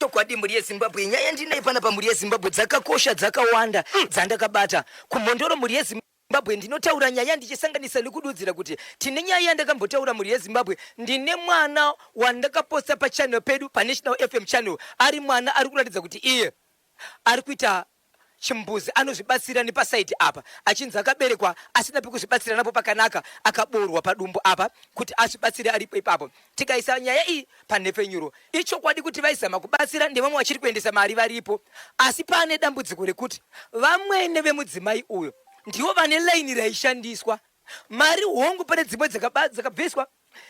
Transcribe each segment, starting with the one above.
Chokwadi mhuri yeZimbabwe, nyaya ndinayo panapa mhuri yeZimbabwe dzakakosha dzakawanda dzandakabata kuMhondoro mhuri yeZimbabwe. Ndinotaura nyaya ndichisanganisa nekududzira kuti tine nyaya yandakambotaura mhuri yeZimbabwe. Ndine mwana wandakaposta pachannel pedu paNational FM channel, ari mwana ari kuratidza kuti iye ari kuita Chimbuzi anozvibatsira nepasaidhi apa achinzi akaberekwa asina pekuzvibatsira napo pakanaka akaboorwa padumbu apa kuti azvibatsire aripo ipapo. Tikaisa nyaya iyi panhepfenyuro ichokwadi kuti vaizama kubatsira ndevamwe vachiri kuendesa mari varipo asi pane dambudziko rekuti vamwene vemudzimai uyo ndivo vane laini raishandiswa mari hongu pane dzimwe dzakabviswa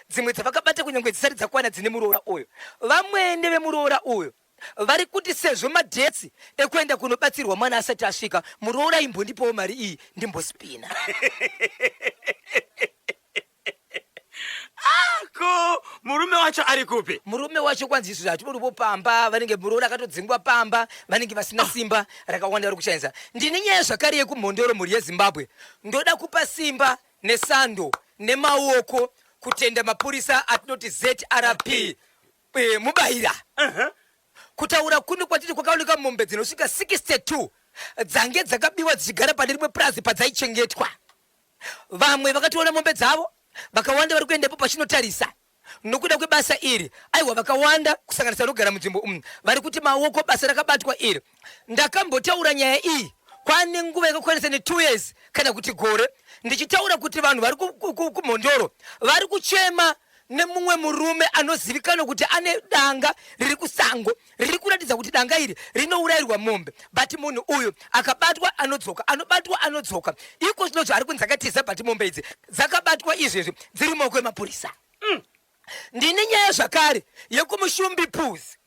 dzimwe dzavakabata kunyangwe dzisati dzakwana dzine muroora uyo vamwene vemuroora uyo Vari kuti sezvo madates ekuenda kunobatsirwa mwana asati asvika, muroora imbondipawo mari iyi ndimbospina. Ah, ko murume wacho ari kupi? Murume wacho kwanzi isu hatiboripo pamba, vanenge muroora akatodzingwa pamba, vanenge vasina ah. simba rakawanda vari kushandisa. Ndine nyaya zvakare yekuMhondoro mhuri yeZimbabwe. Ndoda kupa simba nesando nemaoko kutenda mapurisa atinoti ZRP e, mubaira uh -huh. Kutaura kuno kwatiri kwakaoneka mombe dzinosvika 62 dzange dzakabiwa dzichigara pane rimwe purazi padzaichengetwa. Vamwe vakatoona mombe dzavo, vakawanda vari kuendapo pachinotarisa nokuda kwebasa iri. Aiwa, vakawanda kusanganisa vanogara munzvimbo umu vari kuti maoko basa rakabatwa iri. Ndakambotaura nyaya iyi kwane nguva yakakwanisa ne2 years kana kuti gore ndichitaura kuti vanhu vari kumhondoro vari kuchema nemumwe murume anozivikanwa kuti ane danga riri kusango riri kuratidza kuti danga iri rinourayirwa mombe but munhu uyu akabatwa anodzoka anobatwa anodzoka iko zvino zvaari kunzi akatiza but mombe idzi dzakabatwa izvezvi dziri mumaoko emapurisa mm. Ndine nyaya zvakare yekumushumbi pools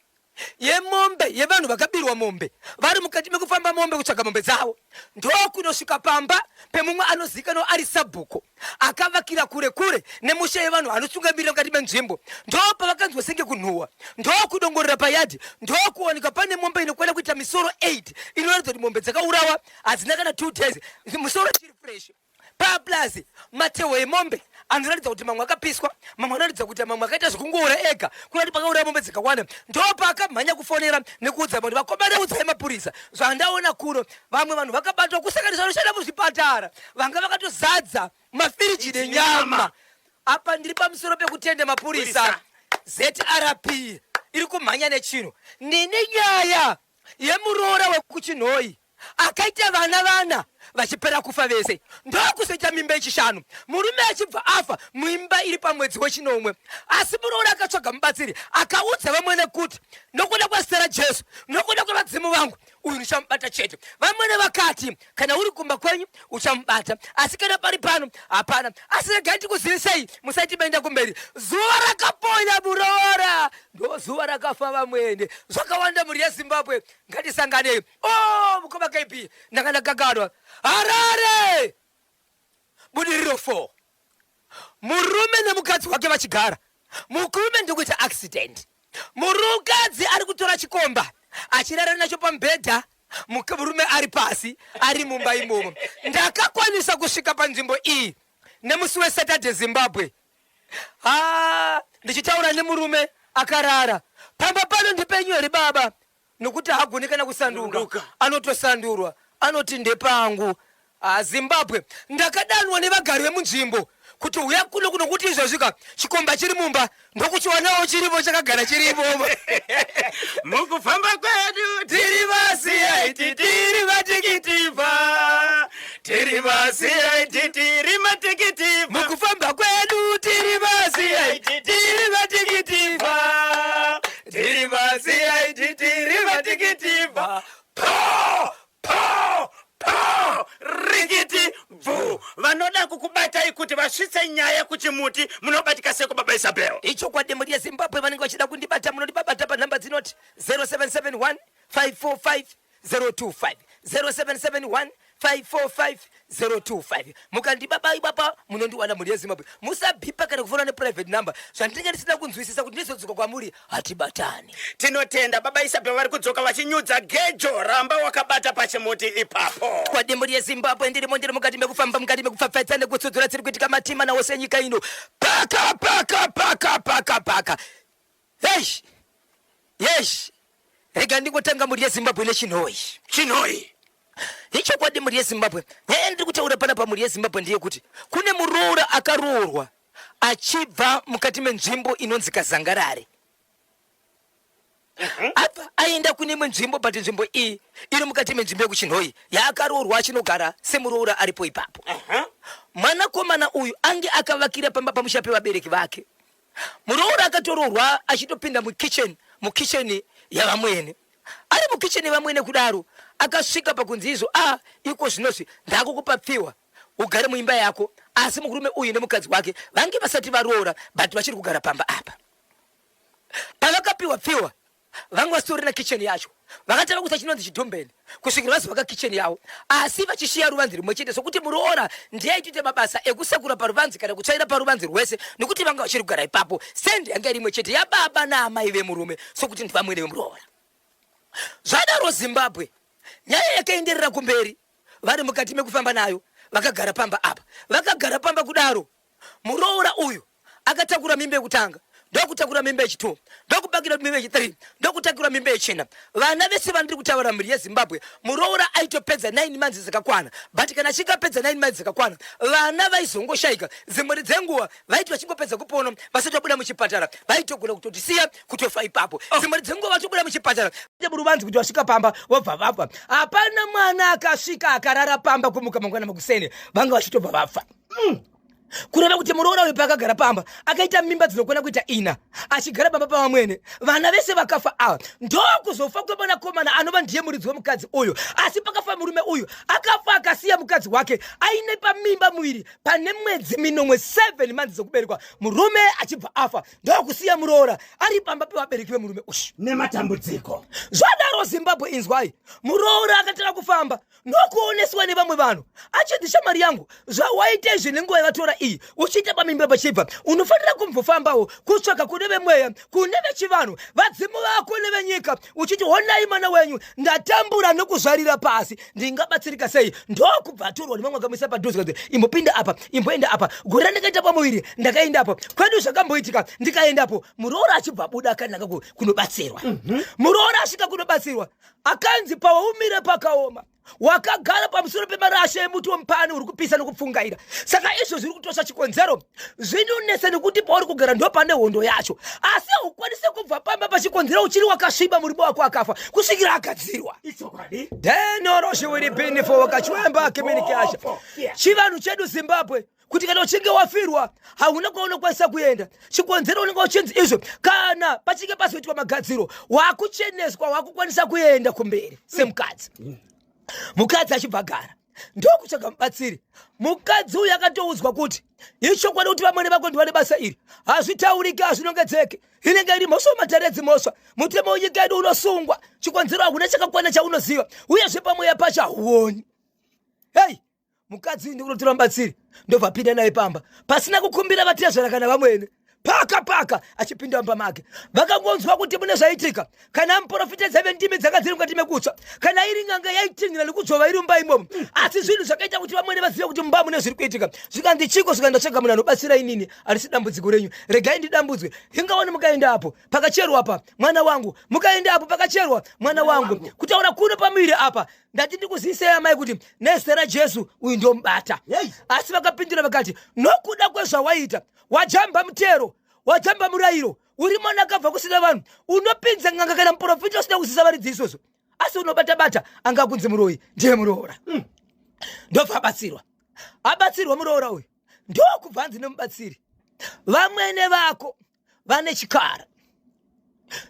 yemombe yevanhu vakabirwa mombe vari mukati mekufamba mombe kutsvaga mombe dzavo ndokunosvika pamba pemumwe anozivikanwa ari sabhuku akavakira kure kure nemusha yevanhu anotungamirira mukati menzvimbo ndopavakanzwa senge kunhuhwa ndokudongorera payadhi ndokuwanika pane mombe inokwana kuita misoro 8 inoratidza kuti mombe dzakaurawa hadzina kana 2 days musoro ichiri fresh Paplus matehwe emombe anoratidza kuti mamwe akapiswa, mamwe anoratidza kuti mamwe akaita zvekungoura ega, kuda kuti pakauraya mombe dzakawanda. Ndopaakamhanya kufonera nekuudza vanhu vakomana, udzai mapurisa zvandaona kuno. Vamwe vanhu vakabatwa kusanganisa vanoshanda muzvipatara vanga vakatozadza mafiriji nenyama. Apa ndiri pamusoro pekutenda mapurisa, ZRP iri kumhanya nechinhu. Ndine nyaya yemuroora wekuChinhoyi akaita vana vana vachipera kufa vese ndokuzoita mimba yechishanu murume achibva afa muimba iri pamwedzi wechinomwe asi muroora akatsvaga mubatsiri akaudza vamwene kuti nokuda kwazita rajesu nokuda kwevadzimu vangu uyu ndichamubata chete vamwene vakati kana uri kumba kwenyu uchamubata asi kana pari pano hapana asi regai ndikuzivisei musati maenda kumberi zuva rakaponya muroora ndozuva rakafa vamwene zvakawanda mhuri yezimbabwe ngatisanganei Oh, mukoma KB, ndanga ndakagarwa. Harare! Budiriro 4. Murume nemukadzi wake vachigara. Murume ndikuita accident. Murukadzi ari kutora chikomba achirara nacho pamubhedha murume ari pasi ari mumba imomo. Ndakakwanisa kusvika panzvimbo iyi nemusi weSaturday Zimbabwe. Ha, ndichitaura nemurume akarara. Pamba pano ndipenyu here baba? nokuti haagoni kana kusanduka anotosandurwa anoti ndepangu ah, zimbabwe ndakadanwa nevagari vemunzvimbo kuti huya kuno kuno kuti izvozvika chikomba chiri mumba ndokuchiwanawo chiripo chakagara chiripo mukufamba kwedu tiri vasiyaiti tiri vatikitiva tiri vasiyaiti tiri matikitiva mukufamba kwedu tiri vasiyaiti tiri vatikitiva Tiri maCID tiri matikitivha po po po rikiti bvu vanoda kukubatai kuti vasvitse nyaya kuchimuti munobatika seko baba Isabel. Ichokwadi mhuri yeZimbabwe vanenge vachida kundibata munondibabata panhamba dzinoti 0771 545 025 0771 545 025 mukandibaba ibaba munondiwana mhuri yezimbabwe musabhipa kana kufona neprivate number zvandinenge ndisina kunzwisisa kuti ndizodzoka kwamuri hatibatani tinotenda baba isabel vari kudzoka vachinyudza gejo ramba wakabata pachimuti ipapo kwadi mhuri yezimbabwe ndirimo ndiri mukati mekufamba mukati mekupfapfaidza nekutsudzura dziri kuitika matima nawose enyika ino paka paka paka paka paka yesh yesh. Rega ndingotanga mhuri yeZimbabwe nechinhoyi. Chinhoyi. Ichokwadi mhuri yeZimbabwe, nyaya yandiri kutaura panapa mhuri yeZimbabwe ndeyekuti kune muroora akaroorwa achibva mukati menzvimbo inonzi Kazangarare. Abva aenda kune imwe nzvimbo, but nzvimbo iyi iri mukati menzvimbo yekuChinhoyi yaakaroorwa achinogara semuroora aripo ipapo. Mwanakomana uyu ange akavakira pamba pamusha pevabereki vake. Muroora akatoroorwa achitopinda mukitchen, mukitchen yavamwene. Ari mukitchen yavamwene kudaro akasvika pakunzi izvo a ah, iko zvinozvi ndakukupa pfihwa ugare muimba yako, asi murume uyu nemukadzi wake vange vasati varoora but vachiri kugara pamba apa. Pavakapiwa pfihwa vanga vasitorina kitchen yacho, vakatanga kuisa chinonzi chidhombeni kusvikira vazovaka kitchen yavo, asi vachishiya ruvanzi rimwe chete sokuti muroora ndiye aitoita mabasa ekusakura paruvanzi kana kutsvaira paruvanzi rwese nekuti vanga vachiri kugara ipapo. Sendi yanga iri imwe chete yababa naamai vemurume sokuti ndivamwene vemuroora. Zvadaro Zimbabwe nyaya yakaenderera kumberi vari mukati mekufamba nayo vakagara pamba apa. Vakagara pamba kudaro Muroora uyu akatakura mimba yekutanga ndokutakura mimba yechi2 ndokubakira mimba yechi3 ndokutakura mimba yechina. Vana vese vandiri kutaura mhuri yeZimbabwe, muroora aitopedza 9 months dzakakwana, but kana achinge apedza 9 months dzakakwana vana vaizongoshaika. Dzimwe dzenguva vaiti vachingopedza kupona vasati vabuda muchipatara vaitogona kutotisiya kutofa ipapo. Oh. Dzimwe dzenguva vatobuda muchipatara muruvanzi kuti vasvika pamba vobva vafa. Hapana mwana akasvika akarara pamba kumuka mangwana makuseni, vanga vachitobva vafa. Kureva kuti muroora uyu paakagara pamba akaita mimba dzinokwana kuita ina achigara pamba pavamwene, vana vese vakafa ava. Ndokuzofa kwemwanakomana anova ndiye muridzi wemukadzi uyu. Asi pakafa murume uyu akafa akasiya mukadzi wake aine pamimba muviri pane mwedzi minomwe, 7 months dzekuberekwa, murume achibva afa ndokusiya muroora ari pamba pevabereki vemurume uyu nematambudziko. Zvadaro Zimbabwe inzwai, muroora akatanga kufamba ndokuoneswa nevamwe vanhu achinzi, shamwari yangu, zvawaita izvi nenguva yavatora iyi uchiita pamimba pachibva, unofanira kumbofambawo kutsvaga kune vemweya, kune vechivanhu, vadzimu vako nevenyika, uchiti honai mwana wenyu ndatambura nokuzvarira pasi, ndingabatsirika sei? Ndokubva atorwa nemamwe akamuisa padhuze kanzi imbopinda apa, imboenda apa, gore randakaita pamuviri ndakaendapo, kwedu zvakamboitika ndikaendapo. Muroora achibva abuda akananga kunobatsirwa. Muroora asvika kunobatsirwa akanzi pawaumire pakaoma, wakagara pamusoro pemarasha emuti wemupani uri kupisa nokupfungaira, saka izvo zviri kutosva chikonzero zvinonetsa nekuti pauri kugara ndo pane hondo yacho, asi haukwanisi kubva pamba pachikonzero uchiri wakasviba murume wako akafa kusvikira agadzirwa. Denoroshiwiripinifo wakachwemba kiminikasha chivanhu chedu Zimbabwe kuti kana uchinge wafirwa hauna kwaunokwanisa kuenda, chikonzero unenge uchinzi izvo kana pachinge pazoitwa magadziro wakucheneswa wakukwanisa kuenda kumberi semukadzi. Mukadzi achibva gara ndokutsvaga mubatsiri. Mukadzi uyu akatoudzwa kuti ichokwadi kuti vamwene vako ndivane basa iri, hazvitauriki, hazvinongedzeke, inenge iri mhosva matare edzimhosva, mutemo wenyika yedu unosungwa, chikonzero hakuna chakakwana chaunoziva, uyezve pamweya pacho hauoni. Hei, mukadzi uyu ndikunotora mubatsiri, ndobva apinda naye pamba pasina kukumbira vatezvara kana vamwene, paka paka achipinda mumba make. Vakangonzwa kuti mune zvaitika, kana muprofita dzaive ndimi dzanga dziri mukati mekutsva, kana iri n'anga yaitinhira nekudzvova iri mumba imomo, asi zvinhu zvakaita kuti vamwene vazive kuti mumba mune zviri kuitika. Zvikanzi chiko? Zvikanzi ndatsvaga munhu anobatsira inini, harisi dambudziko renyu, regai ndidambudzwe. Hingaone mukaenda apo pakacherwa apa mwana wangu, mukaenda apo pakacherwa mwana wangu. Kutaura kuno pamuviri apa ndati ndikuzisei amai kuti nezita raJesu uyu ndomubata. Asi vakapindura vakati nokuda kwezvawaita wajamba mutero, wajamba murayiro, uri mwana akabva kusina vanhu, unopinza n'anga kana muprofita usina kuzisa varidzi izvozvo, asi unobata-bata anga kunzi muroyi ndiye muroora. Ndobva abatsirwa, abatsirwa muroora uyu, ndokubva anzi nemubatsiri, vamwene vako vane chikara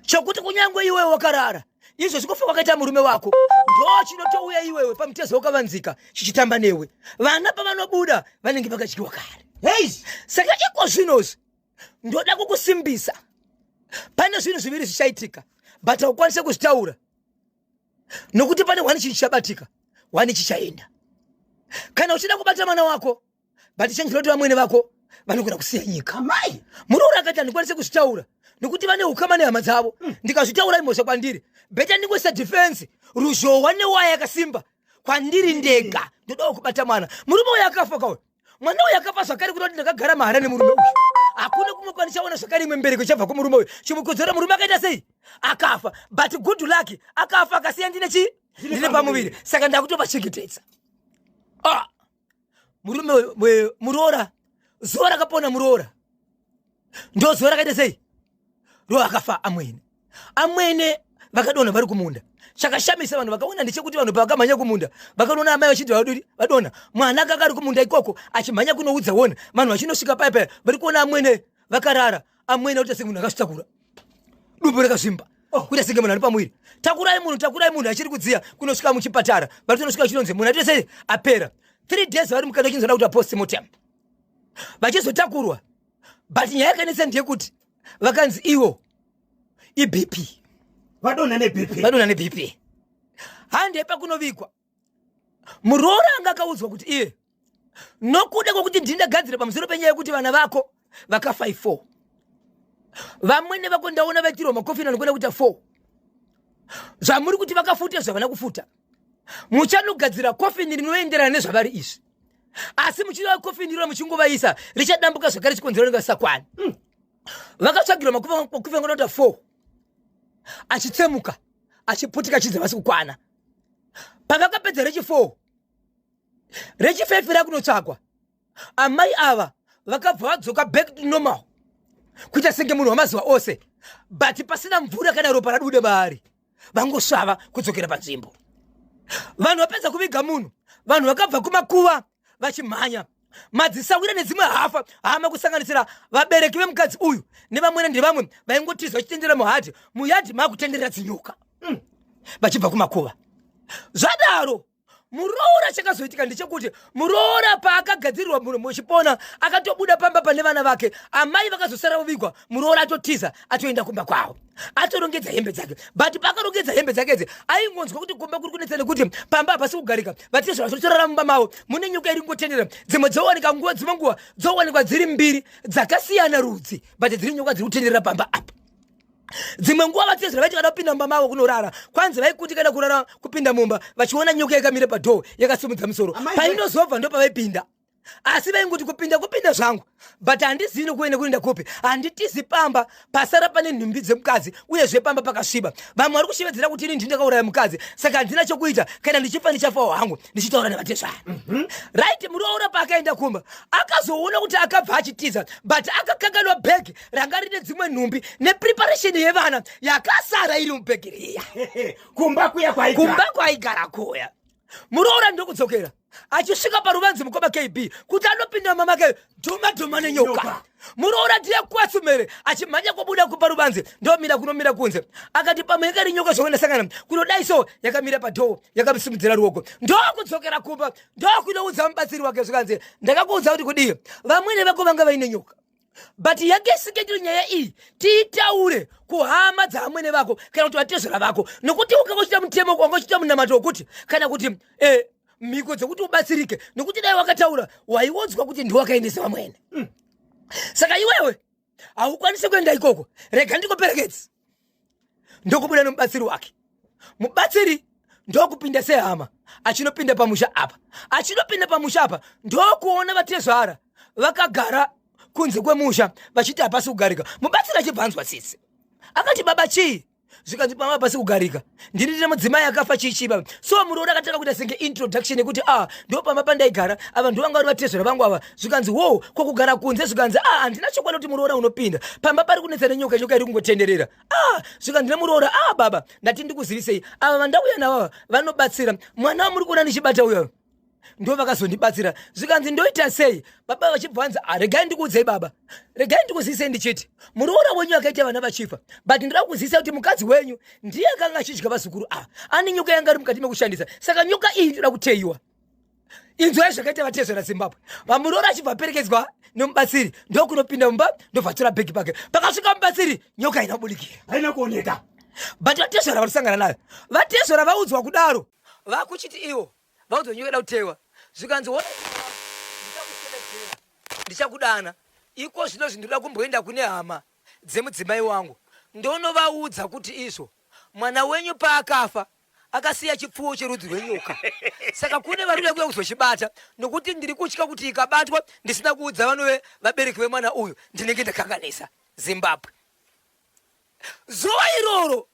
chokuti kunyange iwewe wakarara izvo zvikufa kwakaita murume wako ndo chinotouya iwewe pamutezo wakavanzika chichitamba newe. Vana pavanobuda vanenge vakadyiwa kare. Hey! Saka iko zvinozvi ndoda kukusimbisa, pane zvinhu zviviri zvichaitika, but haukwanise kuzvitaura nokuti pane hwani chinhu chichabatika, hwani chichaenda. Kana uchida kubata mwana wako, but chenjera kuti vamwene vako vanogona kusiya nyika. Amai! Muroora akati handikwanise kuzvitaura nekuti vane ukama nehama dzavo, ndikazvitaura imhosva kwandiri, better ndingoisa defense ruzhowa newaya yakasimba kwandiri ndega, ndodawo kubata mwana. Murume uyu akafa kauyu, mwana uyu akafa zvakare, kuti ndakagara mahara nemurume uyu. Hakuna kumwe kwandichaona zvakare imwe mbereko ichabva kumurume uyu. Chimukodzero murume akaita sei? Akafa. But good luck, akafa akasiya ndine chii? Ndine pamuviri. Saka ndakutovachengetedza. Ah. Murume muroora, zuva rakapona muroora. Ndo zuva rakaita sei? Ro akafa amwene. Amwene vakadonha vari kumunda. Chakashamisa vanhu vakaona ndechekuti vanhu pavakamhanya kumunda vakanoona amai vachiti vaduri vadonha. Mwana akanga ari kumunda ikoko achimhanya kunoudza wona. Vanhu vachinosvika paya paya vari kuona amwene vakarara. Amwene vakuita senge munhu akazvitakura. Dumbu rakazvimba. Oh. Kuita senge munhu ari pamuviri. Takurai munhu, takurai munhu achiri kudziya kunosvika muchipatara. Vari kunosvika chinonzi munhu aite sei apera. 3 days vari mukati vachinzi vada kuita postmortem. Vachizotakurwa. But nyaya yakanetsa ndeyekuti vakanzi ivo ibp vadonha nebp vadonha nebp handei pakunovigwa muroora anga akaudzwa kuti iye nokuda kwekuti ndini ndagadzira pamusoro penyaya yekuti vana vako vakafa i4 vamwene vako ndaona vaitirwa makofini anokuenda kuita 4 zvamuri kuti vakafuta zvavana kufuta muchanogadzira kofini rinoenderana nezvavari izvi asi muchida kofini riro muchingovaisa richadambuka zvakare chikonzero ringe vasakwani mm. Vakatsvagirwa makufi angonoita 4 achitsemuka achiputika achinzi havasi kukwana. Pavakapedza rechi 4 rechi 5 rakunotsvagwa amai ava vakabva vadzoka back to normal kuita senge munhu wamazuva ose but pasina mvura kana ropa rabuda maari vangosvava kudzokera panzvimbo. Vanhu vapedza kuviga munhu, vanhu vakabva kumakuva vachimhanya madzisawira nedzimwe hafa hama kusanganisira vabereki vemukadzi uyu nevamwene ndevamwe vaingotiza vachitendera muhadhi muyadhi makutenderera dzinyoka mm. vachibva kumakuva zvadaro muroora chakazoitika ndechekuti muroora paakagadzirirwa muromo wechipona akatobuda pamba pane vana vake amai vakazosara vovigwa muroora atotiza atoenda kumba kwavo atorongedza hembe dzake but paakarongedza hembe dzake idzi aingonzwa kuti kumba kuri kunetsa nekuti pamba hapasi kugarika vatezvara zvotorara mumba mavo mune nyoka iri kungotenderera dzimwe dzowanika nguva dzimwe nguva dzowanikwa dziri mbiri dzakasiyana rudzi but dziri nyoka dziri kutenderera pamba apa dzimwe nguva vatezvara vaiti kada kupinda mumba mavo kunorara kwanzi vaikundikana kurara kupinda mumba vachiona nyoka yakamira padhoo yakasimudza musoro painozobva ndopavaipinda asi vaingoti kupinda kupinda zvangu but handizivi nokuenda kuenda kupi handitizi pamba pasara pane nhumbi dzemukadzi uyezve pamba pakasviba vamwe vari kushevedzera kuti ini ndini ndakauraya mukadzi saka handina chokuita kana ndichifa ndichafawo hangu ndichitaura nevatezvara mm -hmm. right muroora paakaenda kumba akazoona kuti akabva achitiza but akakanganwa bhegi ranga rine dzimwe nhumbi nepreparation yevana yakasara iri mubhegi riya kumba kuya kumba kwaigara kuya muroora ndokudzokera achisvika paruvanzi mukoma kb kuti anopinda mama ke dhuma dhuma nenyoka muroora ndiye kwasumere achimhanya kubuda kuparuvanze ndomira kunomira kunze akati pamwe yakari nyoka zvakwandasangana kunodai so yakamira padhoo yakamusimudzira ruoko ndokudzokera kumba ndokunoudza mubatsiri wake zvikanzi ndakakuudza kuti kudii vamwene vako vanga vaine nyoka but yange isingaitiri nyaya iyi tiitaure kuhama dzaamwene vako kana kuti vatezvera vako nokuti ukanga uchiita mutemo wanga uchiita munamato wekuti kana kuti eh, mhiko dzekuti ubatsirike nokuti dai wakataura waionzwa kuti ndiwakaendesa vamwene mm. Saka iwewe haukwanisi kuenda ikoko rega ndikuperekedzi ndokubuda nomubatsiri wake mubatsiri ndokupinda sehama achinopinda pamusha apa achinopinda pamusha apa ndokuona vatezvara vakagara kunze kwemusha vachiti hapasi kugarika mubatsiri achibva anzwa tsitsi akati baba chii zvikanzi pama pasi kugarika ndini ndine mudzimai akafa chii chii baba so muroora akatanga kuita senge introduction yekuti a ah, ndo pamba pandaigara ava ndo vanga vari vatezvera vangu ava zvikanzi wo ko kugara kunze zvikanzi a ah, handina chokwadi kuti muroora unopinda pamba pari kunetsa nenyoka nyoka iri kungotenderera a ah, zvikanzi nemuroora a baba ndati ndikuzivisei ava vandauya navo ava vanobatsira mwana wamuri kuona ndichibata uyo ndo vakazondibatsira zvikanzi ndoita sei baba vachibva vanzi ah, regai ndikuudzei baba regai ndikuzisei ndichiti muroora wenyu akaita vana vachifa but ndoda kuzisa kuti mukadzi wenyu ndiye akanga achidya vazukuru ava ane nyoka yanga ari mukati mekushandisa saka nyoka iyi ndoda kuteiwa inzwai zvakaita vatezvera zimbabwe vamuroora achibva aperekedzwa nemubatsiri ndokunopinda mumba ndobva atora bhegi pake pakasvika mubatsiri nyoka haina kubudikira haina kuoneka but vatezvera varisangana nayo vatezvera vaudzwa kudaro vakuchiti ivo vaudzwa nyoka ida kutewa zvikanzi ndichakudana iko zvino zvindoda kumboenda kune hama dzemudzimai wangu ndonovaudza kuti izvo mwana wenyu paakafa Akasiya chipfuwo cherudzi rwenyoka, saka kune vari kuda kuuya kuzochibata nokuti ndiri kutya kuti ikabatwa ndisina kuudza vanove vabereki vemwana uyu ndinenge ndakanganisa Zimbabwe. Zuva iroro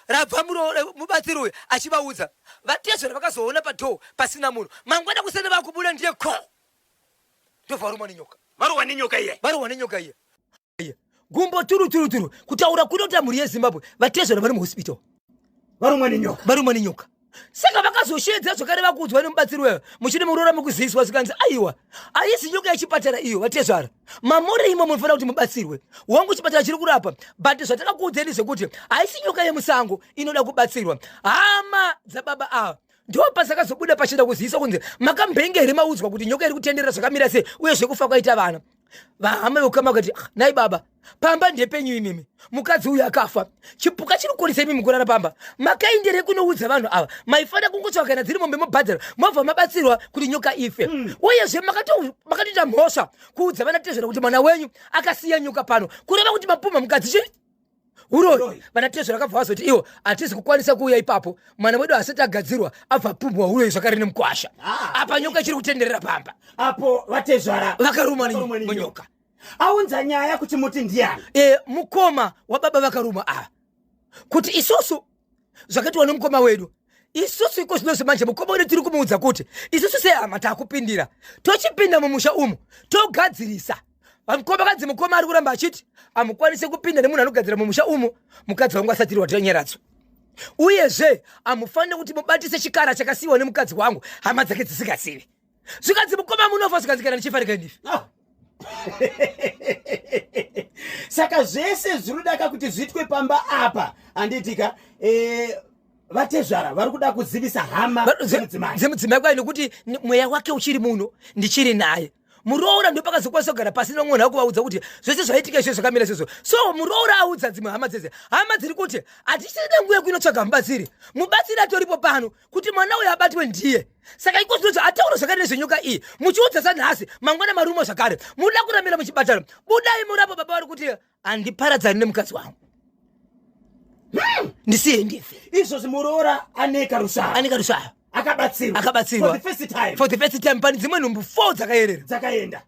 rabva mubatsiri uyu achivaudza, vatezvara vakazoona padhoo pasina munhu. Mangwana kuseni vakubuda ndiye ko ndobva varumwa nenyoka. Varohwa nenyoka iye. Varohwa nenyoka iye. Gumbo turu turu turu kutaura kunoita mhuri yeZimbabwe, vatezvara vari muhospital. Varumwa nenyoka. Varumwa nenyoka. Saka vakazosheedza zvakare vakuudzwa nemubatsiri weyo muchine muroora mukuziviswa, zvikanzi aiwa, haisi nyoka yechipatara iyo vatezvara, mamuri imo munofanira kuti mubatsirwe. Wangu chipatara chiri kurapa, but zvatakakuudzeni zvekuti haisi nyoka yemusango inoda kubatsirwa. Hama dzababa ava ndo pasakazobuda pachida kuzivisa kunzi makambenge here maudzwa kuti nyoka iri kutenderera zvakamira sei uye zvekufa kwaita vana. Vahama vekukama vakati, ah, nai baba, pamba ndepenyu imimi, mukadzi uyu akafa, chipuka chiri kukonisa imimi kurara pamba, makaenderei kunoudza vanhu ava? Maifanira kungotsvaka kana dziri mombe mobhadhara mobva mabatsirwa kuti nyoka ife. Uyezve makatoita mhosva kuudza vana tezvara kuti mwana wenyu akasiya nyoka pano, kureva kuti mapumha mukadzi chii uroyi. Vana tezvara vakabva vazoti iwo hatizi kukwanisa kuuya ipapo, mwana wedu asati agadzirwa abva apumbwa uroyi zvakare nemukwasha. Apa nyoka ichiri kutenderera pamba apo. Vatezvara vakaruma nenyoka. Aunza nyaya kuti muti ndiani? Mukoma wababa vakaruma ava kuti isusu zvakaitwa nemukoma wedu isusu iko zvino manje mukoma wedu tiri kumuudza kuti isusu sehama takupindira, tochipinda mumusha umu togadzirisa. Mukoma kanzi mukoma ari kuramba achiti hamukwanisi kupinda nemunhu anogadzira mumusha umu mukadzi wangu asati watanyaradzwa, uyezve hamufaniri kuti mubatise chikara chakasiyiwa nemukadzi wangu hama dzake dzisingazivi. Zvikanzi mukoma munofa, zvikanzi kana ndichifa ndife. Saka zvese zviri kudaka kuti zviitwe pamba apa, handitika? Vatezvara vari kuda kuzivisa hama dzemudzimai. Dzemudzimai kwayo, nekuti mweya wake uchiri muno, ndichiri naye. Muroora ndo pakazokwanisa kugara pasi nomwe kuvaudza kuti zvese zvaitika izvo zvakamira izvozvo. So muroora audza dzimwe hama dzese, hama dziri kuti hatichisina nguva yekuinotsvaga mubatsiri, mubatsiri atoripo pano kuti mwana uyu abatwe ndiye. Saka iko zvinozi ataura zvakare nezvenyoka iyi muchiudza sanhasi, mangwana marumo zvakare muda kuramira muchibatana, budai murapo. Baba vari kuti handiparadzani nemukadzi wangu, ndisiye ndife. Izvozvi muroora ane karusava. Ane karusava. Akabatsirwa. Akabatsirwa. For the first time. For the first time pane dzimwe nhumbu 4 dzakayerera. Dzakaenda,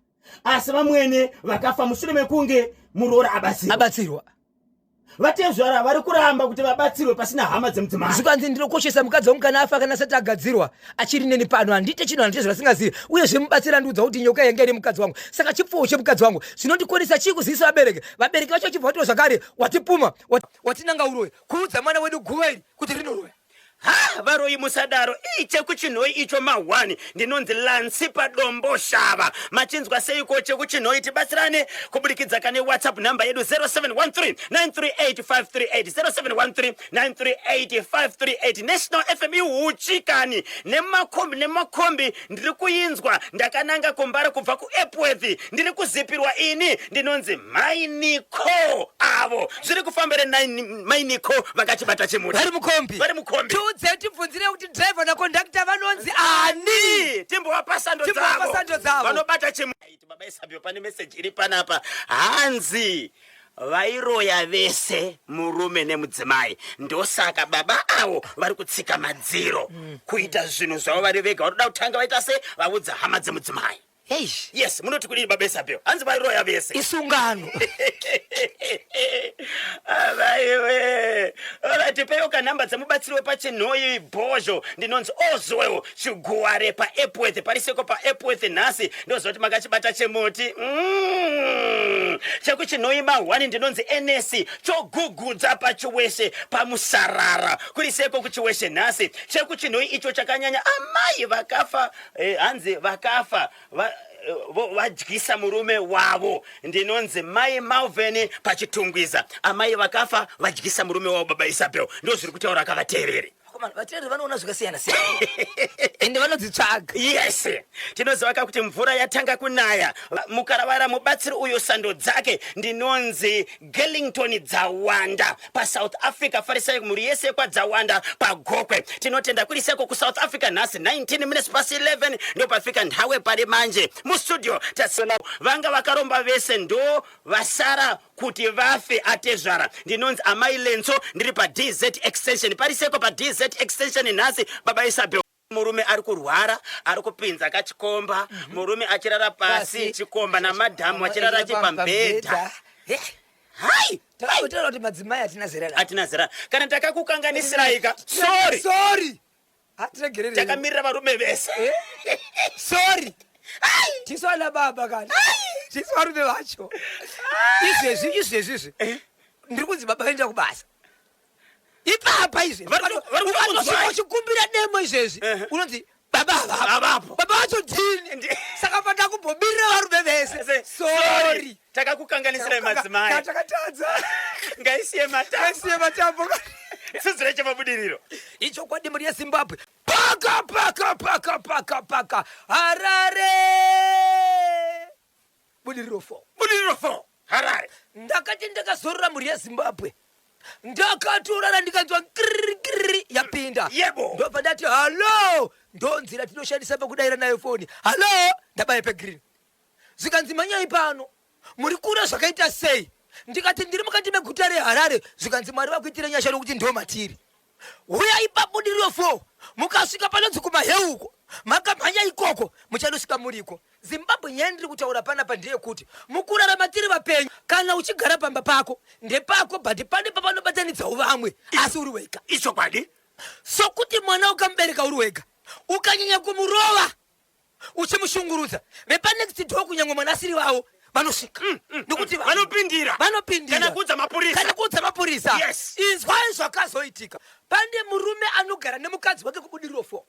asi vamwene vakafa mushure mekunge muroora abatsirwa. Abatsirwa. Vatezvara vari kuramba kuti vabatsirwe pasina hama dzemudzimai. Zvikanzi ndinokoshesa mukadzi wangu, kana afa kana asati agadzirwa achiri neni pano, handiite chinhu handite zvasingazivi. Uyezve mubatsiri andiudza kuti nyoka yanga ine mukadzi wangu, saka chipfuwo chemukadzi wangu zvinondikonesa chii kuzivisa vabereki? Vabereki vacho vachibva vatiwo zvakare watipuma, watinanga uroyi, kuudza mwana wedu guva iri kuti rinoroya. Ha, varoyi musadaro. Ii, chekuchinhoi icho ma1. Ndinonzi Lansi paDombo Shava. Machinzwa seiko chekuchinhoi? Tibatsirane kubudikidza kane WhatsApp namba yedu 0713 938 538, 0713 938 538. National FM ihuchi kani nemakombi nemakombi. Ndiri kuinzwa ndakananga kuMbare kubva kuEpworth. Ndiri kuzipirwa ini. Ndinonzi Mainiko avo. Zviri kufambira Mainiko vakachibata chimuti. Vari mukombi. Vari mukombi. Tiudze, tibvunzire kuti driver naconductor vanonzi ani? Timbovapa sando. Timbovapa sando dzavo. Vanobata chimuti. Baba Isabio, pane meseji iri panapa, hanzi vairoya vese murume nemudzimai, ndosaka baba avo vari kutsika madziro kuita zvinhu zvavo vari vega. Varoda kutanga vaita se vaudza hama dzemudzimai. Eish. Yes, munoti kudini baba Isabel? Hanzi vairoya vese. Isungano. Avaiwe, tipeiwo kanhamba dzemubatsiri wepachinhoyi bhozho. Ndinonzi Oswell Chiguware paEpworth. Pariseko paEpworth nhasi, ndoziva kuti makachibata chemuti. Chekuchinhoyi ma1. Ndinonzi Ns Chogugudza paChiweshe paMusarara. Kuri seko kuChiweshe nhasi? Chekuchinhoyi icho chakanyanya. Amai vakafa, hanzi vakafa vadyisa murume wavo. Ndinonzi Mai Malvin paChitungwiza. Amai vakafa vadyisa murume wavo. Baba Isabel, ndo zviri kutaura akavateereri. Vakomana, vateereri vanoona zvakasiyana siyana ende vanodzitsvaga. Yes, tinoziva ka kuti mvura yatanga kunaya. Mukaravara mubatsiri uyo sando dzake. Ndinonzi Gellington Dzawanda paSouth Africa. Farisai mhuri yese kwaDzawanda paGokwe. Tinotenda. Kuri seko kuSouth Africa nhasi? 19 minutes past 11 ndopafika nhawe pari manje mustudio. Tasona vanga vakaromba vese ndo vasara kuti vafe atezvara. Ndinonzi Amai Lenso, ndiri paDZ Extension. Pariseko paDZ Riverside Extension nhasi baba Isabel. Murume ari kurwara ari kupinza kachikomba. Murume achirara pasi chikomba namadhamu achirara chipambhedha. Hai, takutaura kuti madzimai hatina zera. Hatina zera. Kana takakukanganisiraika, sorry. Sorry. Hatiregerere. Takamirira varume vese. Eh? Sorry. Tisu ana baba kana. Tisu varume vacho. Izvezvi izvezvi izvi. Eh? Ndiri kunzi baba vaenda kubasa. Ipapa izvi. Ukatosvika uchikumbira demo izvezvi. Unonzi baba havapo. Baba vacho ndini. Saka patakumbobirira varume vese. Sorry. Takakukanganisirai madzimai. Takatadza. Ngaisiye matambo. Ngaisiye matambo. Tsidzira chemabudiriro. Ichokwadi mhuri yeZimbabwe. Paka paka paka paka paka. Harare. Budiriro 4. Budiriro 4. Harare. Ndakati ndakazorora mhuri yeZimbabwe. Ndakatorara ndikanzwa kiriri kiriri yapinda. Yebo. Ndobva ndati hallo. Ndonzira tinoshandisa pakudaira nayo foni. Hallo. Ndabaya pegreen. Zvikanzi manyai pano. Muri kura zvakaita sei? Ndikati ndiri mukati meguta reHarare. Zvikanzi Mwari vakuitire nyasha nokuti ndo matiri. Huyai pabudiriro 4. Mukasvika panonzi kumaheuko. Makamhanya ikoko muchanosvika muriko. Zimbabwe nyaya ndiri kutaura panapa ndeyekuti mukurarama tiri vapenyu. Kana uchigara pamba pako ndepako, but pane pavanobatanidzawo vamwe asi uri wega. Ichokwadi. Sokuti mwana ukamubereka uri wega, ukanyanya kumurova uchimushungurudza, vepanext door kunyangwe mwana asiri vavo vanosvika. Nokuti vanopindira. Vanopindira. Kana kuudza mapurisa. Kana kuudza mapurisa. Yes. Inzwai zvakazoitika. Pane murume anogara nemukadzi wake kubudiriro 4.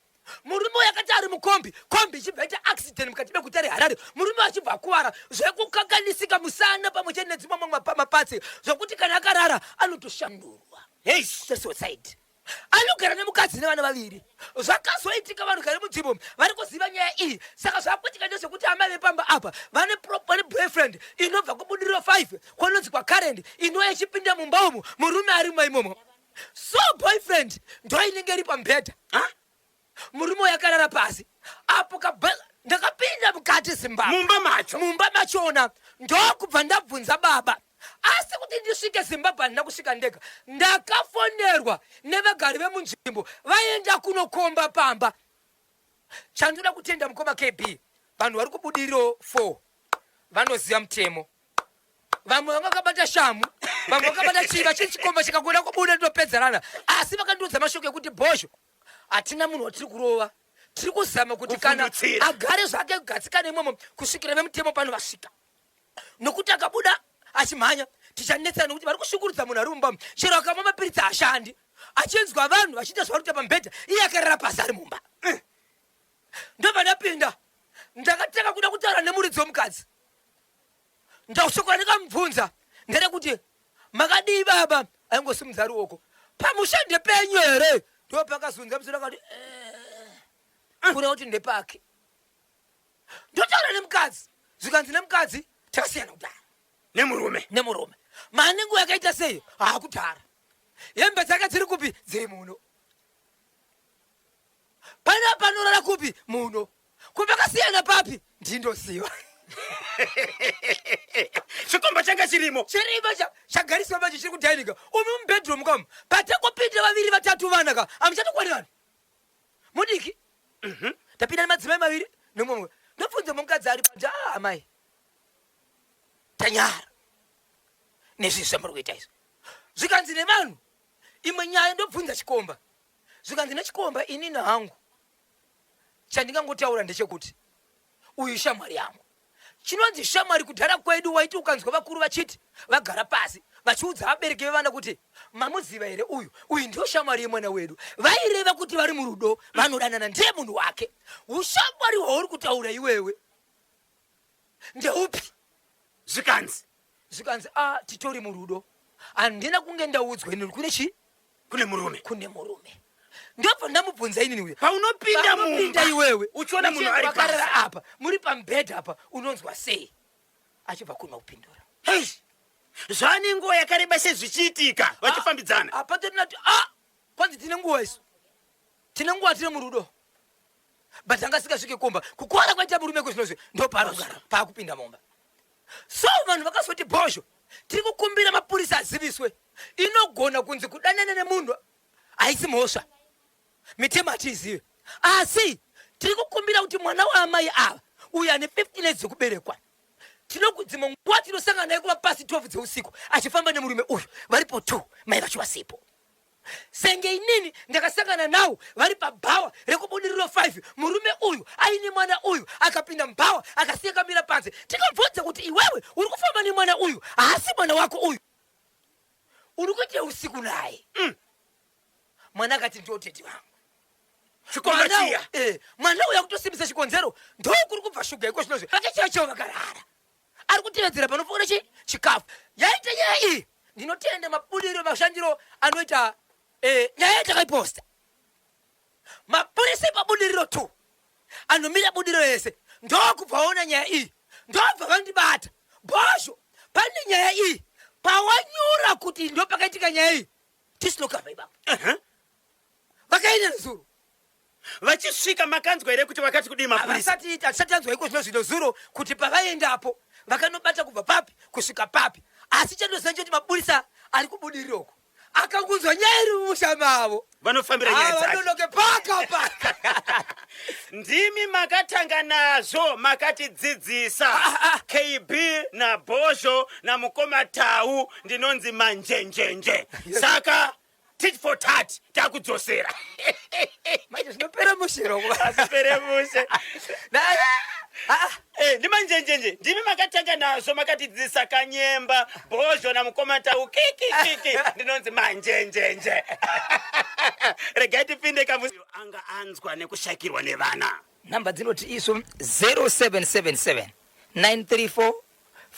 Murume uyu akati ari mukombi, kombi ichibva yaita accident mukati meguta reHarare. Murume achibva akuvara zvekukanganisika musana pamwe chete nedzimwe mamwe mapatsi, zvokuti kana akarara anotoshandurwa. Hey. Suicide. Anogara nemukadzi nevana vaviri. Zvakazoitika vanhu gare munzvimbo vari kuziva nyaya iyi. Saka zvakuitika ndezvekuti amai vepamba apa vane boyfriend inobva kubudiriro 5 kwanonzi kwaCurrent, inouya ichipinda mumba umu, murume arimo imomo. So boyfriend ndo inenge iri pamubhedha. Murume uyu akarara pasi apo ndakapinda mukati Zimbabwe. Mumba macho. Mumba machona ndokubva ndabvunza baba. Asi kuti ndisvike Zimbabwe handina kusvika ndega. Ndakafonerwa nevagari vemunzvimbo vaenda kunokomba pamba. Chandoda kutenda mukoma KB, vanhu vari kubudiriro 4 vanoziva mutemo. Vamwe vanga vakabata shamu, vamwe vakabata chiva chiri chikomba chikakuda kubuda ndopedzerana. Asi vakandiudza mashoko ekuti bhozho hatina munhu watiri kurova, tiri kuzama kuti kana Kuvhundutsira. agare zvake kugatsikana imomo kusvikira vemutemo pano vasvika. Nokuti akabuda achimhanya tichanetsana, nokuti vari kushungurudza munhu ari mumba. Chero akamwa mapiritsi haashandi, achinzwa vanhu vachiita zvavari kuita pamubhedha, iye akarara pasi ari mumba. Ndobva ndapinda, ndakatanga kuda kutaura nemuridzi wemukadzi. Ndashoko randikamubvunza nderekuti makadii baba, aingosimudza ruoko, pamusha ndepenyu here? Ndopakazunza musoro akati kureva kuti ndepake. Ndotaura nemukadzi, zvikanzi nemukadzi takasiyana kudhara nemurume. Nemurume manengo yakaita sei? Haakudhara. Hembe dzake dziri kupi? Dziri muno. Pane panorara kupi? Muno. Kupakasiyana papi? Ndindoziva. Chikomba changa chirimo. Chirimo chagariswa manje chiri kudhainika. Umu mubedroom kamu. Patakopinda vaviri vatatu vana ka. Amuchatokwani vanhu. Mudiki. Tapinda nemadzimai maviri nemumwe. Ndobvunza mukadzi ari pati, amai. Tanyara. Nezvi zvamuri kuita izvi. Zvikanzi nevanhu. Imwe nyaya ndobvunza chikomba. Zvikanzi nechikomba inini hangu. Chandingangotaura ndechekuti uyu shamwari yangu. Chinonzi shamwari kudhara kwedu waiti ukanzwa vakuru vachiti vagara pasi vachiudza vabereki vevana kuti mamuziva here uyu, uyu ndiyo shamwari yemwana wedu. Vaireva kuti vari murudo, vanodanana, ndiye munhu wake. Ushamwari hwauri kutaura iwewe ndeupi? Zvikanzi Zvikanzi titori murudo. Handina kunge ndaudzwa inini kune chi? Kune murume. Kune murume. Ndobva ndamubvunza inini uya. Paunopinda Paunopinda mumba, iwewe, uchiona munhu ari wakarara pasi. apa, muri pamubhedha apa, unonzwa sei? Achibva kuna kupindura. Hey, zvane nguva yakareba sezvichiitika vachifambidzana. Apa totinati, kwanzi tine nguva isu. Tine nguva tiri murudo. But anga asingasvike kumba. Kukwana kwaita murume kwezvinozvi ndopaanogara paakupinda mumba. So vanhu vakazoti bhozho, tiri kukumbira mapurisa aziviswe. Inogona kunzi kudanana nemunhu haisi mhosva. Mitemo hatiizive, asi tiri kukumbira kuti mwana waamai ava uyo ane 15 years dzekuberekwa, tinodzimwe nguva tinosangana naye kuva pasi 12 dzeusiku achifamba nemurume uyu, varipo 2, mai vacho vasipo. Senge inini ndakasangana nawo vari pabhawa rekuBudiriro 5, murume uyu aine mwana uyu akapinda mubhawa akasiya kamira panze. Tikabvunza kuti iwewe uri kufamba nemwana uyu, haasi mwana wako uyu, uri kuita usiku naye? Mwana akati ndiwo tete vangu. Chikomba chiya. Mwana uyu akutosimbisa chikonzero, ndokuri kubva shuga iko zvinozvi vachechecho vakarara, ari kutevedzera panopfuura chikafu. Yaita nyaya iyi, ndinotenda mabudiro mashandiro anoita nyaya yatakaiposta. Mapurisa epaBudiriro 2 anomira Budiriro yese ndokubva vaona nyaya iyi, ndobva vandibata. Bhozho, pane nyaya iyi pawanyura kuti ndo pakaitika nyaya iyi, tisinokava ipapo. Vakaenda nezuro. Vachisvika makanzwa here kuti vakati kudii mapurisa? Havasati, hatisati tanzwa iko zvino zvino zuro kuti pavaendapo vakanobata kubva papi kusvika papi, asi chandoziva ndechekuti mapurisa ari kuBudiriro uko akangunzwa nyaya iri mumusha mavo vanofambira nyaya dzacho. Vanonoke paka paka. Ndimi makatanga nazvo, makatidzidzisa. KB naBhozho namukoma Tau, ndinonzi Manjenjenje. Saka tit for tat, takudzosera. Manje zvinopera mushero. Azvipere mushe. Ndimanjenjenje, ndimi makatanga nazvo, makatidzidzisa. Kanyemba, Bhozho namukoma Tau, kikikiki, ndinonzi Manjenjenje. Regai tipinde kamu anga anzwa nekushakirwa nevana. Nhamba dzinoti isu 0777 934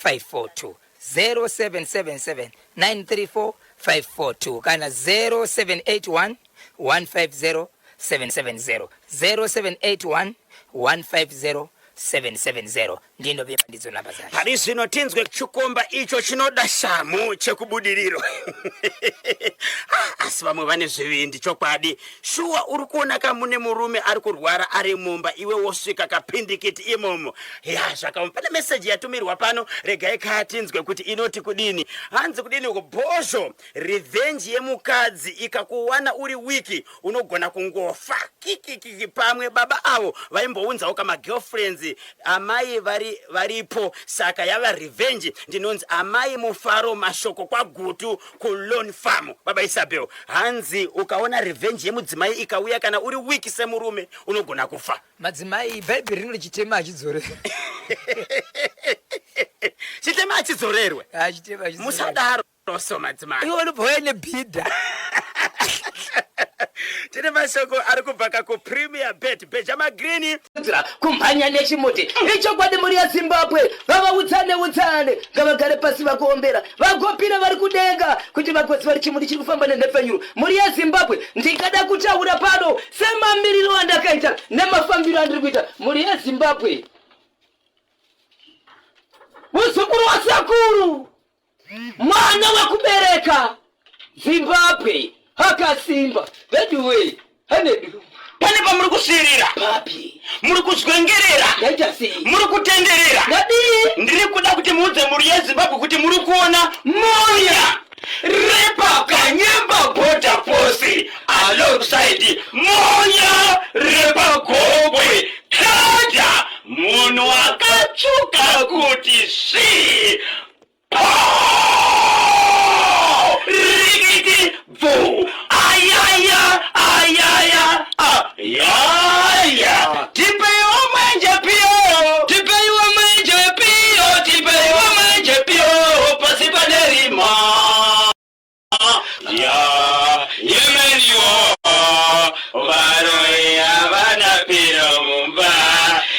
542, 0777 934 542, kana 0781 150 770, 0781 150 770. Ndinovimba ndidzo nhamba dzacho. Pari zvino tinzwe chikomba icho chinoda shamu chekuBudiriro. Ah, asi vamwe vane zvivindi chokwadi. Shuwa uri kuona kamune murume ari kurwara ari mumba, iwe wosvika kapindikiti imomo. Ya, zvakaoma. Pane meseji yatumirwa pano, regai katinzwe kuti inoti kudini. Hanzi kudini uko, Bhozho? Revenge yemukadzi ikakuwana uri weak, unogona kungofa. Kikikiki. Pamwe baba avo vaimbounzawo kamagirlfriends amai vari varipo, saka yava revenge. Ndinonzi Amai Mufaro Mashoko kwaGutu kuLon Farm. Baba Isabel, hanzi ukaona revenge yemudzimai ikauya kana uri weak semurume, unogona kufa. Madzimai, Bhaibheri rino chitema hachidzorerwe. Chitema hachidzorerwe. Chitema hachidzorerwe. Musadaro so madzimai. Ivo vanobva vauya nebhidha. Tine mashoko ari kubva kakuPremier Bet, bheja magrini. Kumhanya nechimuti. Ichokwadi, mhuri yaZimbabwe, vavaudzane udzane, ngavagare pasi vakuombera, vagopira vari kudenga kuti vagoziva vari chimuti chiri kufamba nenhepfenyuro. Mhuri yaZimbabwe, ndingada kutaura pano semamiriro andakaita nemafambiro andiri kuita. Mhuri yaZimbabwe, muzukuru wasekuru, mwana wekubereka, Zimbabwe akasimba veduwe, hanedu. Pane pamuri kusvirira. Papi? Muri kuzwengerera. Ndaita sei? Muri kutenderera. Ndadii? Ndiri kuda kuti muudze mhuri yeZimbabwe kuti muri kuona Monya repaKanyemba border post alongside Monya repaGokwe kada, munhu akatsvuka kuti svi rikiti bvu, ayaya ayaya ayaya. Tipeiwo mwenje piyo, tipeiwo mwenje piyo, tipeiwo mwenje piyo, pasi pane rima ya yemeniwo, varoya vanapira mumba.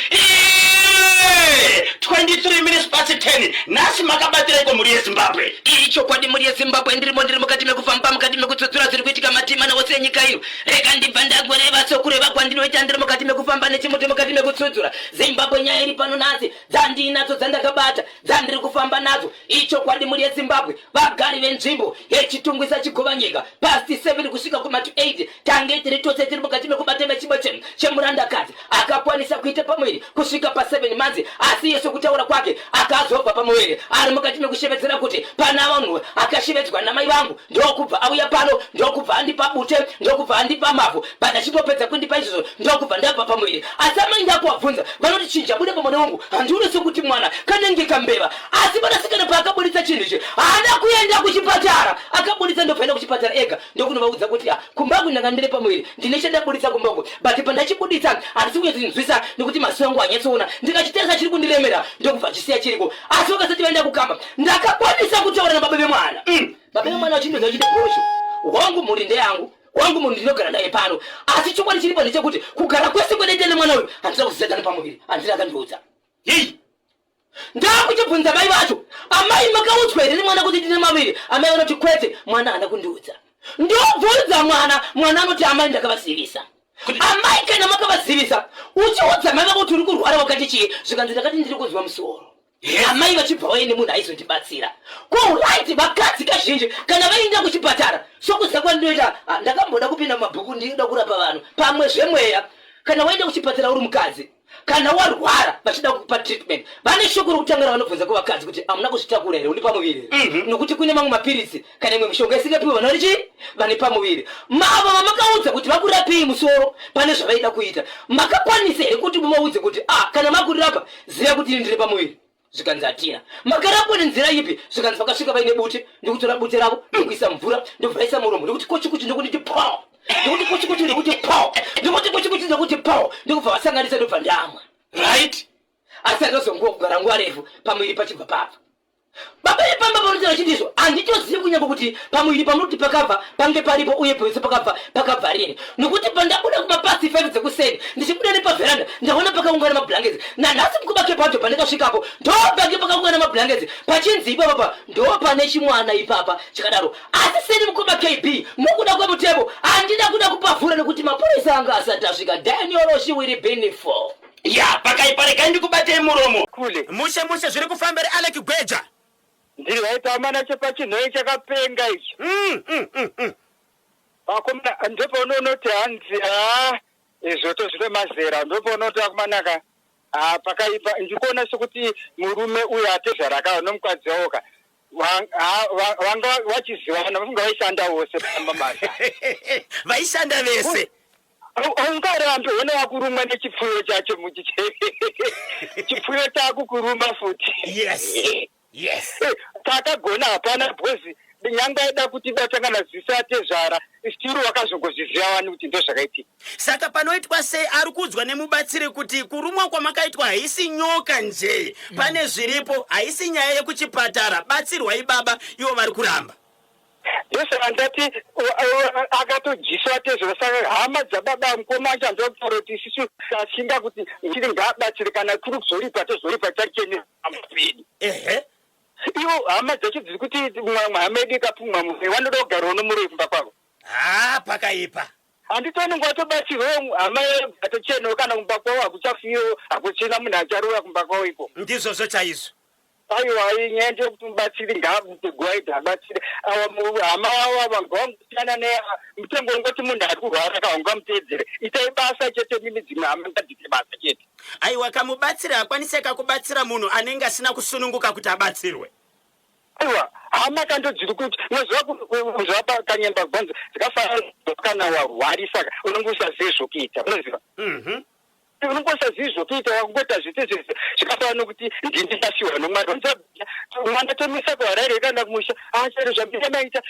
Iye! 23 minutes past 10. Nhasi makabatireko, mhuri yeZimbabwe? Iri chokwadi, mhuri yeZimbabwe, ndirimo, ndiri mukati mekufamba, mukati mekutsutsura zviri kuitika matimana ose enyika ino. Rega ndibva ndagoreva sokureva kwandinoita, ndiri mukati mekufamba nechimuti, mukati mekutsutsura Zimbabwe. Nyaya iri pano nhasi dzandiinadzo, dzandakabata, dzandiri kufamba nadzo, ichokwadi, mhuri yeZimbabwe, vagari venzvimbo yeChitungwisa Chigovanyika, past 7 kusvika kumatu 8, tange tiri tose tiri mukati mekubata vechimwe chemurandakadzi akakwanisa kuita pamuviri kusvika pa7 months, asi iye sokutaura kwake akazobva pamuviri ari mukati mekushevedzera kuti pana vanhu akashevedzwa namai vangu, ndokubva auya pano, ndokubva andipa bute. bute ndokubva andipa mavhu but achingopedza kundipa izvozvo ndokubva ndabva pamuviri. Asi amai ndakuvabvunza vanoti chinja bude pamwana wangu handione sekuti mwana kanenge kambeva. Asi mwanasikana paakaburitsa chinhu ichi haana kuenda kuchipatara, akaburitsa ndobva enda kuchipatara ega ndokunovaudza kuti ah, kumba ndanga ndiri pamuviri ndine chandaburitsa kumba uku but pandachibuditsa handisi kunyatsoinzwisa nekuti maziso angu hanyatsoona ndikachitarisa chiri kundiremera ndokubva chisiya chiriko. Asi vakasati vaenda kukamba ndakakwanisa kutaura nababa vemwana. Baba vemwana vachindoza vachiti bhosho wangu mhuri ndeyangu wangu munhu ndinogara naye pano asi chokwadi chiripo ndechekuti kugara kwese kwedaita nemwana uyu handina kuzizatana pamuviri handina akandiudza. Yei ndakuchibvunza mai vacho, amai makaudzwa here nemwana kuti ndine maviri? Amai vanoti kwete, mwana haana kundiudza. Ndobvunza mwana, mwana anoti amai ndakavazivisa. Amai kana makavazivisa uchiudza mai vako kuti uri kurwara wakati chii? Zvikanzi ndakati ndiri kunzwa musoro. Amai vachibva vaine munhu aizondibatsira. Ko right vakadzi kazhinji kana vaenda kuchipatara sokuziva kwandinoita, ndakamboda kupinda mumabhuku ndinoda kurapa vanhu pamwe zvemweya. Kana waenda kuchipatara uri mukadzi kana warwara vachida kukupa treatment vane shoko rokutanga ravanobvunza kuvakadzi kuti hamuna kuzvitakura here uri pamuviri here? Nokuti kune mamwe mapiritsi kana imwe mishonga isingapiwe vanhu vari chii vane pamuviri. Mava vamakaudza kuti vakurapei musoro pane zvavaida kuita makakwanisa here kuti muvaudze kuti ah, kana makurirapa ziva kuti ini ndiri pamuviri? Zvikanzi hatina. Makarapwa nenzira ipi? Zvikanzi vakasvika vaine bute ndikutora bute ravo ndokuisa mvura ndobvaisa muromo ndokuti kochikuchi ndokunditi po ndokuti kochikuchi ndokuti po ndokuti kochikuchi ndokuti po ndokubva vasanganisa ndobva ndamwa. Right. Asi handazonguva kugara nguva refu pamuviri pachibva pabva. Baba vepamba vanoti vachiti izvo handitozivi kunyange kuti pamuviri pamunoti pakabva pange paripo uye pese pakabva pakabva rini nokuti pandabuda kumapasi 5 dzekuseni ndichibuda nepavheranda ndaona pakaungana mablankets nanhasi mukoma kepato pandakasvikapo ndopange pakaungana mablankets pachinzi ipapapa ndopane chimwana ipapa chakadaro. Asi seni mukoma KB nokuda kwemutemo handina kuda kupavhura nekuti mapurisa anga asati asvika. Daniel Oshiwiri Benifo. Ya pakaipa regai ndikubatei muromo. Kule. Mushe mushe zviri kufamba here Alec Gweja? Ndiri right amana chepachinhoyi chakapenga ichi. Vakomana ndopaunonoti hanzi haa zvoto zvine mazera ndopaunoti akumanaka haa pakaipa ndikuona sekuti murume uyu atezvara ka nomukadzi wavo ka vanga vachizivana vafunga vaishanda vose pamba mari. Vaishanda vese. Haungarambi hona wakurumwa nechipfuyo chacho muchi chipfuyo chakukuruma futi. Yes. Yes. Takagona hapana because nyangwe aida kuti datangana ziso atezvara still wakazongozviziva wani kuti ndozvakaitika. Saka panoitwa sei ari kuudzwa nemubatsiri kuti kurumwa kwamakaitwa haisi nyoka njee pane zviripo haisi nyaya yekuchipatara batsirwai baba ivo vari kuramba. Ndosaka ndati akatodyiswa tezvara saka hama dzababa mukoma wacho handiva kutaura kuti isisu tashinga kuti tiri ngaabatsire kana kuri kuzoripa tozoripa tachene hama dzedu. Ehe. Ivo hama dzacho dziri kuti mwa hama yedu ikapumwa muroyi vanoda kugarawo nomuroyi kumba kwavo. Haa pakaipa. Handiti vanenge vatobatsirwawo hama yatochenawo kana kumba kwavo hakuchafiwo hakuchina munhu acharoya kumba kwavo ikoko. Ndizvozvo chaizvo. Aiwa iyi nyaya ndeyekuti mubatsiri ngaabude guwaidhi abatsire awa hama wavo ava ngavangosiyana ne mutengo ungoti munhu ari kurwara ka ungamuteedzere itai basa chete mimi dzimwe hama ngadziite basa chete. Aiwa kamubatsiri hakwanise kakubatsira munhu anenge asina kusununguka kuti abatsirwe. Aiwa hama ka ndodziri kuti unoziva kanyemba gonzo dzikafanana kana warwarisa ka unenge usazive zvokuita unoziva. Unongosazivi zvokuita wakungoita zvese zvese zvakafanana nokuti ndini ndasiwa nomwana mwana tomuisa kuharare kana kumusha achero zvamira maita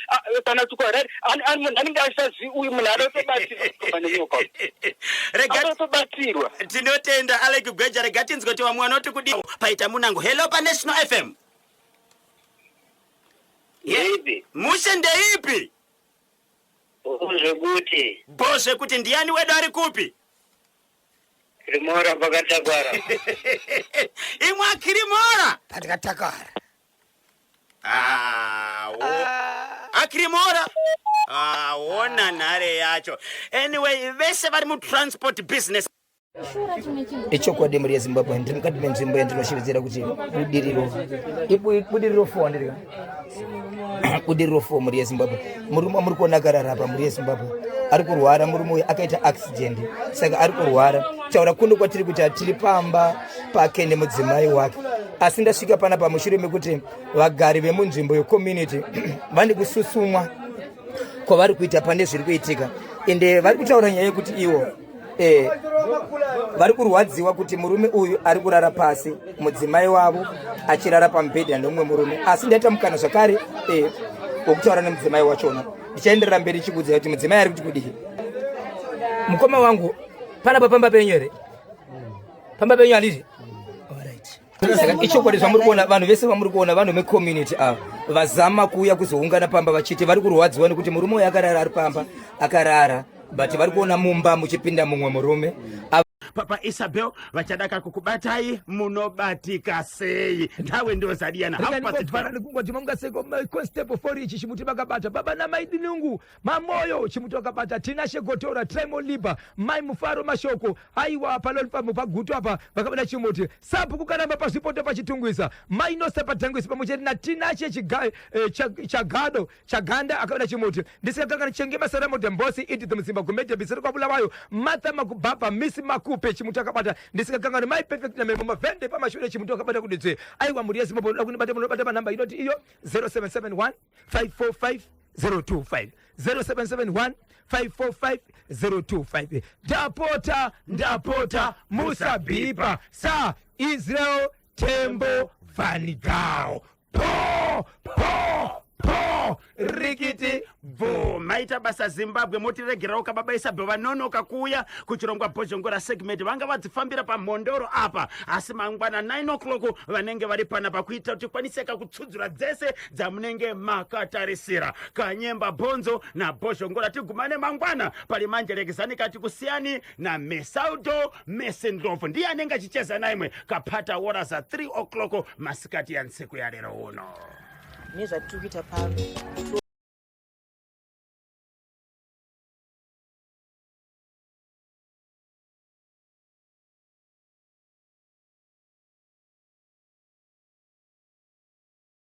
kana kuti kuharare munhu anenge asazivi uyu munhu anotobatsirwa nenyoka anotobatsirwa. Tinotenda Alec Gweja rega tinzwe kuti vamwe vanoti kudii paita munango. Hello paNational FM. Ndeipi? Mushe ndeipi? Bho zvekuti. Bho zvekuti ndiani wedu ari kupi? Kirimora pakatakara. Imwe akirimora. Patikatakara. Ah, akirimora. Ah, wona nhare yacho. Anyway, vese vari mutransport business. Ichokwadi mhuri yeZimbabwe, ndiri mukati menzvimbo yandinoshevedzera kuti Budiriro. Ibudiriro 4 handiri ka? Budiriro 4 mhuri yeZimbabwe. Murume wamuri kuona akarara apa mhuri yeZimbabwe ari kurwara. Murume uyu akaita accident saka ari kurwara. Taura kuno kwatiri kuti tiri pamba pake nemudzimai wake, asi ndasvika panapa mushure mekuti vagari vemunzvimbo yecommunity vane kususumwa kwavari kuita pane zviri kuitika. Ende vari kutaura nyaya yekuti ivo eh, vari kurwadziwa kuti murume uyu ari kurara pasi, mudzimai wavo achirara pamubhedha nemumwe murume. Asi ndaita mukana zvakare eh, wekutaura nemudzimai wachona. Ndichaenderera mberi chikuudzai kuti mudzimai ari kuti kudii. Mukoma wangu, panapa pamba penyu here? Pamba penyu handiti? Alright. Saka ichokwadi zvamuri kuona, vanhu vese vamuri kuona, vanhu vecommunity ava vazama kuuya kuzoungana pamba vachiti vari kurwadziwa nekuti murume uyu akarara ari pamba akarara, but vari kuona mumba muchipinda mumwe murume. Papa Isabel vachadaka kukubatai, munobatika sei? Nthawe ndozadiyana. Half past 12. Nekungoti mamungaseko constable for ichi chimuti vakabata baba namai Dinungu Mamoyo, chimuti vakabata Tina Shegotora Tremoliba, Mai Mufaro Mashoko. Aiwa, palolifamo paGutu apa vakabata chimuti sabhuku Karamba pazvipoto paChitungwiza, Mai Nosa paDhangwisi, pamwe chete naTinashe Chagado Chaganda akabata chimuti. Ndisingakangani Chengema Saramodembosi, Edith Muzimba Gumede Bisiri kwaBulawayo, Martha Makubaba, Miss Makupe, chimuti akabata. Ndisingakangani Mai Perfect naMemo Mavhende pamashure, chimuti akabata kudidze. Aiwa, mhuri yeZimbabwe, unoda kunibata, munobata panhamba inoti iyo 0771 545 025, 0771 545 025. Ndapota, ndapota, musabhipa sa Israel Tembo Vanigao. Po po po, rikiti. Bvo maita basa Zimbabwe, motiregerawo kababa Isabel vanonoka kuuya kuchirongwa Bhozhongora segment, vanga vadzifambira pamhondoro apa, asi mangwana 9 o'clock vanenge vari panapa kuitira kuti tikwaniseka kutsudzura dzese dzamunenge makatarisira. Kanyemba Bhonzo naBhozhongora, tigumane mangwana. Pali manje lekezani kati kusiyani naMesaudo Mesendlovu, ndiye anenge achicheza naimwe kapata ora za 3 o'clock masikati ya ntsiku ya lero uno. Nezvatiri kuita pano.